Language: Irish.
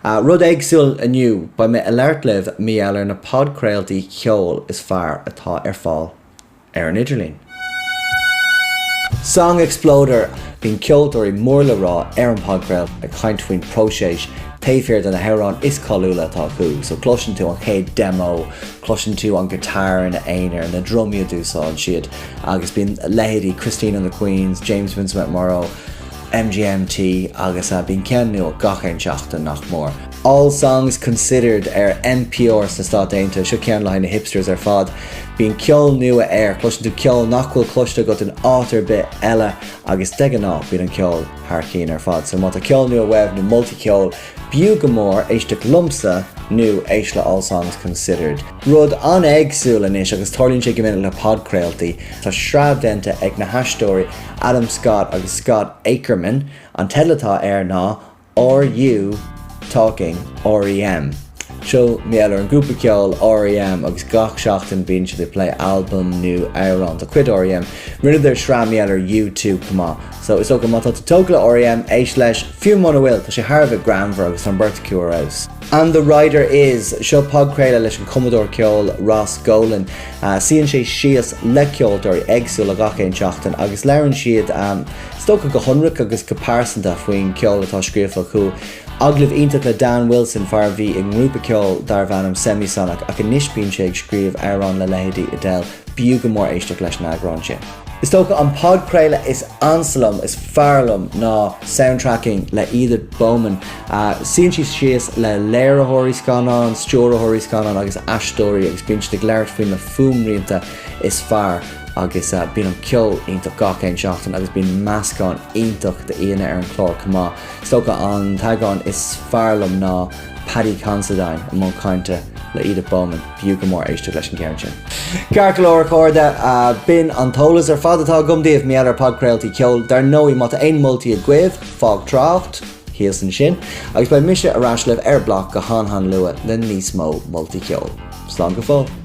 Rud éagsúil inniu, beidh mé ag labhairt libh mar gheall ar na podchraoltaí ceoil is fearr atá ar fáil ar an idirlíon. Song Exploder, Bíonn ceoltóirí mór le rá ar an podchraoladh ag caint faoin próiseas taobh thiar de na hamhráin is cáiliúla atá acu. So cloiseann tú an chéad demo, cloiseann tú an guitar ina aonar, na drumaí a d'úsáid siad agus bíonn leithéidí Christine and the Queens, James Vincent McMorrow, MGMT agus bíonn ceann nua gach aon seachtain nach mór. All Songs Considered ar NPR sna Stáit Aontaithe, seo ceann le haghaidh na hipsters ar fad. Bíonn ceol nua air, cloiseann tú ceol nach bhfuil cloiste agat in áit ar bith eile agus de ghnáth bíonn an ceol thar cionn ar fad. So má tá ceol nua uaibh nó moltaí ceoil, b'fhiú go mór éisteacht liomsa nó éist le All Songs Considered. Rud an-éagsúil anois agus tarlaíonn sé go minic le podchraoltaí, tá sraith déanta ag na haisteoirí Adam Scott agus Scott Aukerman, an teideal atá air ná Are You Talking REM? Seo mar gheall ar an grúpa ceoil REM agus gach seachtain bíonn siad ag plé albam nó amhrán de chuid REM. Rinneadar sraith mar gheall ar U2 chomh maith. So is dócha má tá tú tógtha le REM, éist leis, fiú muna bhfuil, tá sé thar a bheith greannmhar agus tá an bheirt acu ar fheabhas. And the Writer Is, seo podchraoladh leis an chumadóir ceoil Ross Golan. Suíonn sé síos le ceoltóirí éagsúla gach aon seachtain agus labhrann siad, is dócha go hionraic agus go pearsanta faoin cheol atá scríofa acu. Agallamh iontach le Dan Wilson, fear a bhí i ngrúpa ceoil darbh ainm Semisonic ach anois bíonn sé ag scríobh amhrán le leithéidí Adele. B'fhiú go mór éisteacht leis an eagrán sin. Is dócha an podchraoladh is ansa liom, is fearr liom ná Soundtracking le Edith Bowman. Suíonn sí síos le léiritheoirí scannán, stiúrthóirí scannán agus aisteoirí agus bíonn siad ag labhairt faoi na fuaimrianta is fearr agus bíonn an ceol iontach gach aon seachtain agus bíonn meascán iontach d'aíonna ar an chlár chomh maith. Is dócha an t-eagrán is fearr liom ná Paddy Considine i mbun cainte le Edith Bowman. B'fhiú go mór éisteacht leis an gceann sin. Ceart go leor, a chairde, b'in an t-eolas ar fad atá agam daoibh mar gheall ar podchraoltaí ceoil. Dar ndóigh, má tá aon moltaí agaibh, fág trácht thíos ansin agus beidh mise ar ais libh ar blag go han-han luath le níos mó moltaí ceoil. Slán go fóill.